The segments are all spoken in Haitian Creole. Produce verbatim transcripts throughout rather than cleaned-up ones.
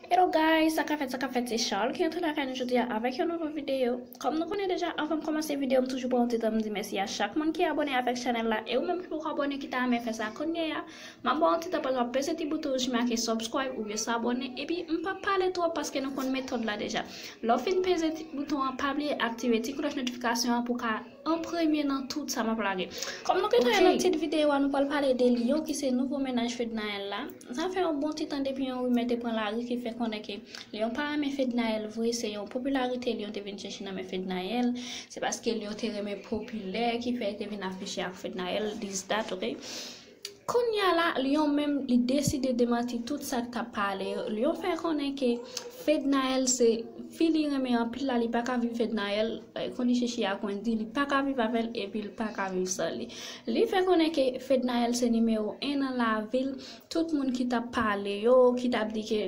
Hello guys, sa k ap fèt, sa k ap fèt, se Charles ki antre lakay nou jodi a avèk yon nouvo videyo. Kòm nou konnen deja, anvan m kòmanse videyo, m toujou pran yon ti tan m di mèsi a chak moun ki abòne avèk chanèl la, e ou menm ki poko abòne ki ta renmen fè sa kounye a, m ap ba w yon ti tan pandan w ap peze ti bouton wouj ki make subscribe oubyen s'abonner, epi m p ap pale twòp paske nou konn metòd la deja. Lè w fin peze ti bouton an, pa bliye aktive ti klòch notifikasyon an pou w ka an premye nan tout sa m ap lage. Kòm nou gentan wè nan tit videyo a, nou pral pale de Lion ki se nouvo mennaj Fednaelle la. Sa fè yon bon ti tan depi yon rimè te pran lari ki fè konnen ke Lion pa renmen Fednaelle vre, se yon popilarite Lion te vin chèche nan men Fednaelle. Se paske Lion te renmen popilè ki fè li te vin afiche ak Fednaelle, this, that, ok? Kounye a la, Lion menm, li deside demanti tout sa k t ap pale yo. Lion fè konnen ke Fednaelle se fi li renmen anpil la, li pa ka viv Fednaelle, eh, kon li chèche ak Wendy, li pa ka viv avè l epi l pa ka viv san li. Li fè konnen ke Fednaelle se nimewo en nan lavi l. Tout moun ki t ap pale yo, ki t ap di ke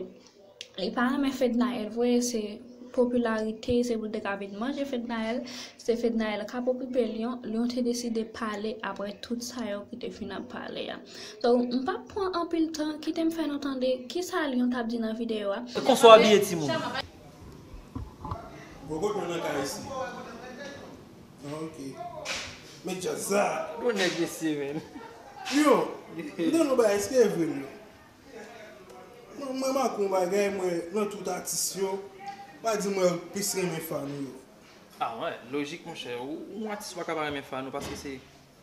li pa renmen Fednaelle vre, se popilarite, se pou l te ka vin manje Fednaelle, se Fednaelle k ap okipe Lion. Lion te deside pale apre tout sa yo ki te fin ap pale a. So, m p ap pran anpil tan, kite m fè nou tande kisa Lion t ap di nan videyo a. Konsa w abiye, timoun? Gogo, nou nan kay isi. Ah, ok. Men djaz sa. Bon nèg mesye, men. Yo, m tande yon bagay, èske e vre, Lion? Mwen, mwen make yon bagay, mwen, nan tout atis yo, pa di mwen plis renmen fan ou yo. Ah, wè, lojik, monchè. Ou, ou atis ou pa ka pa renmen fan ou, paske se,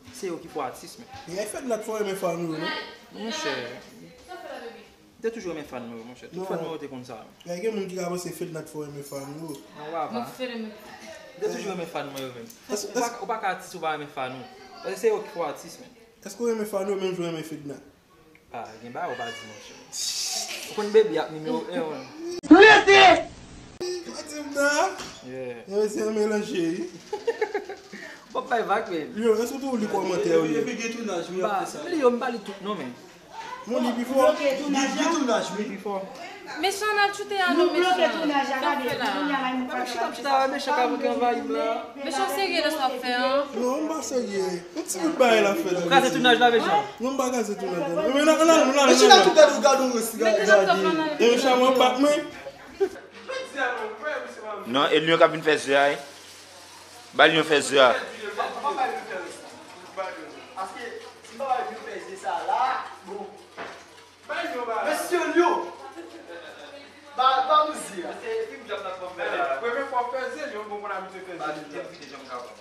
se yo ki fè w atis, men. E Fedna t fè w renmen fan ou yo, non? Monchè, m te toujou renmen fan mwen yo, monchè. Tout fan mwen yo te konn sa. Gen moun ki ka panse Fedna t fè w renmen fan ou yo. Non, papa. M te toujou renmen fan mwen yo, men. Ou pa, ou pa ka atis ou pa renmen fan ou. Paske se yo ki fè w atis, men. Èske w renmen fan ou yo menm jan w renmen Fedna? Ah, gen bagay ou pa di, monchè. Ou konn Baby ap nimewo en, wi. Rete! Ou di m sa? Yeah. Yo, se yon melanje, wi. Ou p ap bay vag, men. Yo, èske w tou li kòmantè yo, yo? Epi gen tounaj, wi, ap fè sa. Yo, m pa li tout, non, men. Mwen li pi fò. Gen tounaj, wi. Li pi fò. Mechan al choute a non, mechan. Sa w fè la? Mwen chita, m chita wè mechan k ap anvayi m la. Mechan serye nan sa w ap fè an? Non, m pa serye. Yon ti bout bagay l ap fè la. Ou kraze tounaj la, mechan? Non, m pa kraze tounaj la. Men nan, nan, nan, nan, nan. Mechan ap tout gade, ou gade, ou resi gade. E mechan mwen bat mwen. Non, e Lion k ap vin fè zè a, wi. Ba Lion fè zè a. Paske si m pa bay Lion fè zè sa la, bon. Mesye Lion! Ba, ba nou zye a. Se fim djab nan fòm la. Premye fwa fè zye, Lion bon moun abitye fè zye. Ba nou te vide janm ka pran.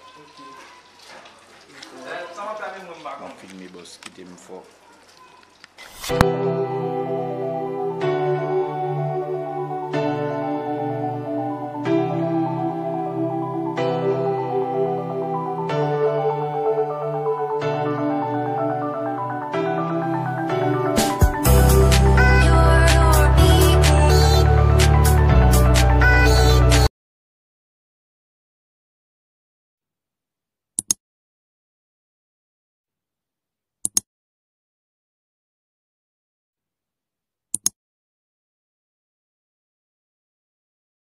Sa m ap fè avè mwen, m pa konn. M ap filme, bòs, kite m fò.